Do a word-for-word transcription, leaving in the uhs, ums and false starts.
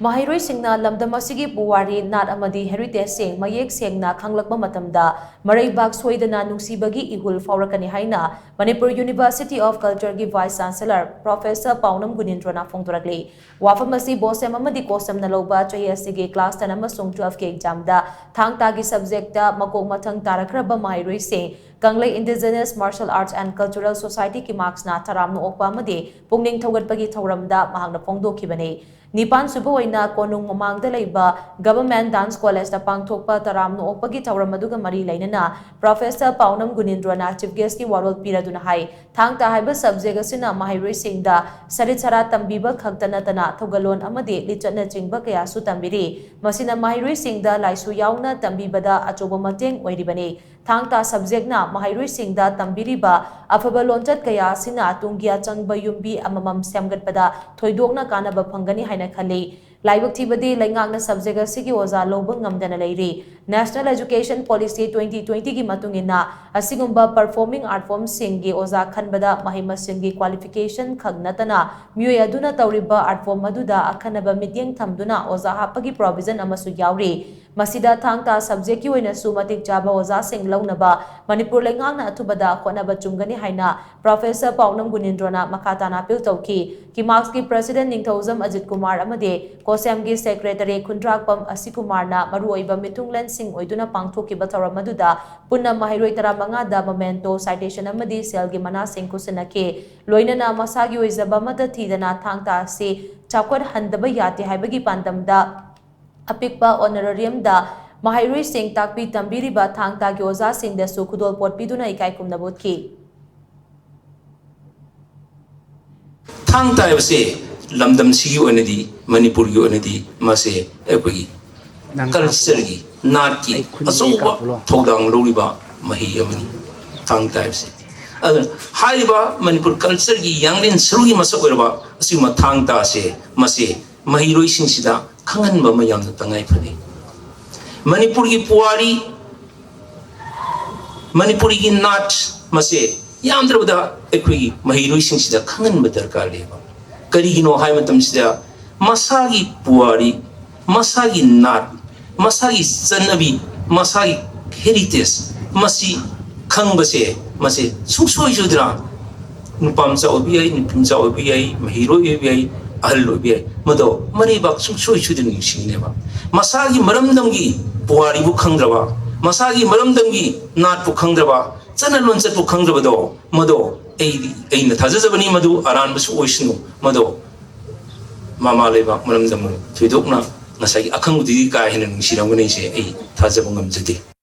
ꯃꯍꯩꯔꯣꯏꯁꯤꯡꯅ ꯂꯝꯗꯝ ꯑꯁꯤꯒꯤ ꯄꯨꯋꯥꯔꯤ, ꯅꯥꯠ ꯑꯃꯗꯤ heritage ꯁꯤꯡ ꯃꯌꯦꯛ ꯁꯦꯡꯅ ꯈꯪꯂꯛꯄ ꯃꯇꯝꯗ ꯃꯔꯩꯕꯥꯛ ꯁꯣꯏꯗꯅ ꯅꯨꯡꯁꯤꯕꯒꯤ ꯏꯍꯨꯜ ꯐꯥꯎꯔꯛꯀꯅꯤ ꯍꯥꯏꯅ Manipur University of Culture ꯒꯤ Vice Chancellor Professor ꯄꯥꯎꯅꯝ ꯒꯨꯅꯤꯟꯗ꯭ꯔꯣꯅ ꯐꯣꯡꯗꯣꯔꯛꯂꯤ꯫ ꯋꯥꯐꯝ ꯑꯁꯤ BOSEM ꯑꯃꯗꯤ COHSEM ꯅ ꯂꯧꯕ ꯆꯍꯤ ꯑꯁꯤꯒꯤ class ten ꯑꯃꯁꯨꯡ twelve ꯀꯤ exam ꯗ ꯊꯥꯡ ꯇꯥꯒꯤ subject ꯇ ꯃꯀꯣꯛ ꯃꯊꯪ ꯇꯥꯔꯛꯈ꯭ꯔꯕ ꯃꯍꯩꯔꯣꯏꯁꯤꯡ ꯀꯪꯂꯩ Indigenous Martial Arts and Cultural Society ꯀꯤ marks ꯅ ꯇꯔꯥꯝꯅ ꯑꯣꯛꯄ ꯑꯃꯗꯤ ꯄꯨꯛꯅꯤꯡ ꯊꯧꯒꯠꯄꯒꯤ ꯊꯧꯔꯝꯗ ꯃꯍꯥꯛꯅ ꯐꯣꯡꯗꯣꯛꯈꯤꯕꯅꯤ꯫ ꯅꯤꯄꯥꯟ ꯁꯨꯕ ꯑꯣꯏꯅ ꯀꯣꯅꯨꯡ ꯃꯃꯥꯡꯗ ꯂꯩꯕ Government Dance College ꯇ ꯄꯥꯡꯊꯣꯛꯄ ꯇꯔꯥꯝꯅ ꯑꯣꯛꯄꯒꯤ ꯊꯧꯔꯝ ꯑꯗꯨꯒ ꯃꯔꯤ ꯂꯩꯅꯅ Professor ꯄꯥꯎꯅꯝ ꯒꯨꯅꯤꯟꯗ꯭ꯔꯣꯅ Chief Guest ꯀꯤ ꯋꯥꯔꯣꯜ ꯄꯤꯔꯗꯨꯅ ꯍꯥꯏ, ꯊꯥꯡ ꯇꯥ ꯍꯥꯏꯕ subject ꯑꯁꯤꯅ ꯃꯍꯩꯔꯣꯏꯁꯤꯡꯗ ꯁꯔꯤꯠ ꯁꯔꯥ ꯇꯝꯕꯤꯕ ꯈꯛꯇ ꯅꯠꯇꯅ ꯊꯧꯒꯜꯂꯣꯟ ꯑꯃꯗꯤ ꯂꯤꯆꯠꯅꯆꯤꯡꯕ ꯀꯌꯥꯁꯨ ꯇꯝꯕꯤꯔꯤ꯫ ꯃꯁꯤꯅ ꯃꯍꯩꯔꯣꯏꯁꯤꯡꯗ ꯂꯥꯏꯁꯨ ꯌꯥꯎꯅ ꯇꯝꯕꯤꯕꯗ ꯑꯆꯧꯕ ꯃꯇꯦꯡ ꯑꯣꯏꯔꯤꯕꯅꯤ꯫ ꯊꯥꯡ ꯇꯥ subject ꯅ ꯃꯍꯩꯔꯣꯏꯁꯤꯡꯗ ꯇꯝꯕꯤꯔꯤꯕ ꯑꯐꯕ ꯂꯣꯟꯆꯠ ꯀꯌꯥ ꯑꯁꯤꯅ ꯇꯨꯡꯒꯤ ꯑꯆꯪꯕ ꯌꯨꯝꯕꯤ ꯑꯃꯃꯝ ꯁꯦꯝꯒꯠꯄꯗ ꯊꯣꯏꯗꯣꯛꯅ ꯀꯥꯟꯅꯕ ꯐꯪꯒꯅꯤ ꯍꯥꯏꯅ ꯈꯜꯂꯤ꯫ ꯂꯥꯏꯕꯛ ꯊꯤꯕꯗꯤ ꯂꯩꯉꯥꯛꯅ subject ꯑꯁꯤꯒꯤ ꯑꯣꯖꯥ ꯂꯧꯕ ꯉꯝꯗꯅ ꯂꯩꯔꯤ꯫ National Education Policy twenty twenty ꯒꯤ ꯃꯇꯨꯡ ꯏꯟꯅ ꯑꯁꯤꯒꯨꯝꯕ performing art form ꯁꯤꯡꯒꯤ ꯑꯣꯖꯥ ꯈꯟꯕꯗ ꯃꯍꯩ ꯃꯁꯤꯡꯒꯤ qualification ꯈꯛ ꯅꯠꯇꯅ ꯃꯤꯑꯣꯏ ꯑꯗꯨꯅ ꯇꯧꯔꯤꯕ art form ꯑꯗꯨꯗ ꯑꯈꯟꯅꯕ ꯃꯤꯠꯌꯦꯡ ꯊꯝꯗꯨꯅ ꯑꯣꯖꯥ ꯍꯥꯞꯄꯒꯤ provision ꯑꯃꯁꯨ ꯌꯥꯎꯔꯤ꯫ ꯃꯁꯤꯗ ꯊꯥꯡ ꯇꯥ subject ꯀꯤ ꯑꯣꯏꯅꯁꯨ ꯃꯇꯤꯛ ꯆꯥꯕ ꯑꯣꯖꯥꯁꯤꯡ ꯂꯧꯅꯕ ꯃꯅꯤꯄꯨꯔ ꯂꯩꯉꯥꯛꯅ ꯑꯊꯨꯕꯗ ꯍꯣꯠꯅꯕ ꯆꯨꯝꯒꯅꯤ ꯍꯥꯏꯅ Professor ꯄꯥꯎꯅꯝ ꯒꯨꯅꯤꯟꯗ꯭ꯔꯣꯅ ꯃꯈꯥ ꯇꯥꯅ appeal ꯇꯧꯈꯤ꯫ ꯀꯤꯃꯥꯛꯁꯀꯤ President ꯅꯤꯡꯊꯧꯖꯝ ꯑꯖꯤꯠ ꯀꯨꯃꯥꯔ ꯑꯃꯗꯤ COHSEM ꯒꯤ Secretary ꯈꯨꯟꯗ꯭ꯔꯥꯛꯄꯝ ꯑꯁꯤ ꯀꯨꯃꯥꯔꯅ ꯃꯔꯨꯑꯣꯏꯕ ꯃꯤꯊꯨꯡꯂꯦꯟꯁꯤꯡ ꯑꯣꯏꯗꯨꯅ ꯄꯥꯡꯊꯣꯛꯈꯤꯕ ꯊꯧꯔꯝ ꯑꯗꯨꯗ ꯄꯨꯟꯅ ꯃꯍꯩꯔꯣꯏ ꯇꯔꯥꯃꯉꯥꯗ memento, citation ꯑꯃꯗꯤ ꯁꯦꯜꯒꯤ ꯃꯅꯥꯁꯤꯡ ꯈꯨꯠꯁꯤꯟꯅꯈꯤ꯫ ꯂꯣꯏꯅꯅ ꯃꯁꯥꯒꯤ ꯑꯣꯏꯖꯕ ꯑꯃꯠꯇ ꯊꯤꯗꯅ ꯊꯥꯡ ꯇꯥ ꯑꯁꯤ ꯆꯥꯎꯈꯠꯍꯟꯗꯕ ꯌꯥꯗꯦ ꯍꯥꯏꯕꯒꯤ ꯄꯥꯟꯗꯝꯗ ꯑꯄꯤꯛꯄ honorarium ꯗ ꯃꯍꯩꯔꯣꯏꯁꯤꯡ ꯇꯥꯛꯄꯤ ꯇꯝꯕꯤꯔꯤꯕ ꯊꯥꯡ ꯇꯥꯒꯤ ꯑꯣꯖꯥꯁꯤꯡꯗꯁꯨ ꯈꯨꯗꯣꯜꯄꯣꯠ ꯄꯤꯗꯨꯅ ꯏꯀꯥꯏ ꯈꯨꯝꯅꯕ ꯎꯠꯈꯤ꯫ ꯊꯥꯡ ꯇꯥ ꯍꯥꯏꯕꯁꯦ ꯂꯝꯗꯝꯁꯤꯒꯤ ꯑꯣꯏꯅꯗꯤ, ꯃꯅꯤꯄꯨꯔꯒꯤ ꯑꯣꯏꯅꯗꯤ ꯃꯁꯦ ꯑꯩꯈꯣꯏꯒꯤ culture ꯒꯤ, ꯅꯥꯠꯀꯤ ꯑꯆꯧꯕ ꯊꯧꯗꯥꯡ ꯂꯧꯔꯤꯕ ꯃꯍꯩ ꯑꯃꯅꯤ ꯊꯥꯡ ꯇꯥ ꯍꯥꯏꯕꯁꯦ꯫ ꯑꯗꯨꯅ ꯍꯥꯏꯔꯤꯕ ꯃꯅꯤꯄꯨꯔ culture ꯒꯤ ꯌꯥꯡꯂꯦꯟ ꯁꯔꯨꯒꯤ ꯃꯁꯛ ꯑꯣꯏꯔꯕ ꯑꯁꯤꯒꯨꯝꯕ ꯊꯥꯡ ꯇꯥꯁꯦ, ꯃꯁꯦ ꯃꯍꯩꯔꯣꯏꯁꯤꯡꯁꯤꯗ ꯈꯪꯍꯟꯕ ꯑꯃ ꯌꯥꯝꯅ ꯇꯉꯥꯏ ꯐꯗꯦ꯫ ꯃꯅꯤꯄꯨꯔꯒꯤ ꯄꯨꯋꯥꯔꯤ, ꯃꯅꯤꯄꯨꯔꯤꯒꯤ ꯅꯥꯠ, ꯃꯁꯦ ꯌꯥꯝꯗ꯭ꯔꯕꯗ ꯑꯩꯈꯣꯏꯒꯤ ꯃꯍꯩꯔꯣꯏꯁꯤꯡꯁꯤꯗ ꯈꯪꯍꯟꯕ ꯗꯔꯀꯥꯔ ꯂꯩꯕ꯫ ꯀꯔꯤꯒꯤꯅꯣ ꯍꯥꯏꯕ ꯃꯇꯝꯁꯤꯗ, ꯃꯁꯥꯒꯤ ꯄꯨꯋꯥꯔꯤ, ꯃꯁꯥꯒꯤ ꯅꯥꯠ, ꯃꯁꯥꯒꯤ ꯆꯠꯅꯕꯤ, ꯃꯁꯥꯒꯤ ꯍꯦꯔꯤꯇꯦꯖ, ꯃꯁꯤ ꯈꯪꯕꯁꯦ, ꯃꯁꯤ ꯁꯨꯡꯁꯣꯏ ꯁꯣꯏꯗꯅ ꯅꯨꯄꯥ ꯃꯆꯥ ꯑꯣꯏꯕ ꯌꯥꯏ, ꯅꯨꯄꯤ ꯃꯆꯥ ꯑꯣꯏꯕ ꯌꯥꯏ, ꯃꯍꯩꯔꯣꯏ ꯑꯣꯏꯕ ꯌꯥꯏ, ꯑꯍꯜ ꯑꯣꯏꯕ ꯌꯥꯏ, ꯃꯗꯣ ꯃꯔꯩꯕꯥꯛ ꯁꯨꯡꯁꯣꯏ ꯁꯣꯏꯗꯅ ꯅꯤꯡꯁꯤꯡꯅꯦꯕ꯫ ꯃꯁꯥꯒꯤ ꯃꯔꯝꯗꯝꯒꯤ ꯄꯨꯋꯥꯔꯤꯕꯨ ꯈꯪꯗ꯭ꯔꯕ, ꯃꯁꯥꯒꯤ ꯃꯔꯝꯗꯝꯒꯤ ꯅꯥꯠꯄꯨ ꯈꯪꯗ꯭ꯔꯕ, ꯆꯠꯅ ꯂꯣꯟꯆꯠꯄꯨ ꯈꯪꯗ꯭ꯔꯕꯗꯣ, ꯃꯗꯣ ꯑꯩꯗꯤ, ꯑꯩꯅ ꯊꯥꯖꯖꯕꯅꯤ, ꯃꯗꯨ ꯑꯔꯥꯟꯕꯁꯨ ꯑꯣꯏꯁꯅꯨ, ꯃꯗꯣ ꯃꯃꯥ ꯂꯩꯕꯥꯛ ꯃꯔꯝꯗꯝꯕꯨ ꯊꯣꯏꯗꯣꯛꯅ ꯉꯁꯥꯏꯒꯤ ꯑꯈꯪꯕꯗꯨꯗꯤ ꯀꯥ ꯍꯦꯟꯅ ꯅꯨꯡꯁꯤꯔꯝꯒꯅꯤꯁꯦ ꯑꯩ ꯊꯥꯖꯕ ꯉꯝꯖꯗꯦ꯫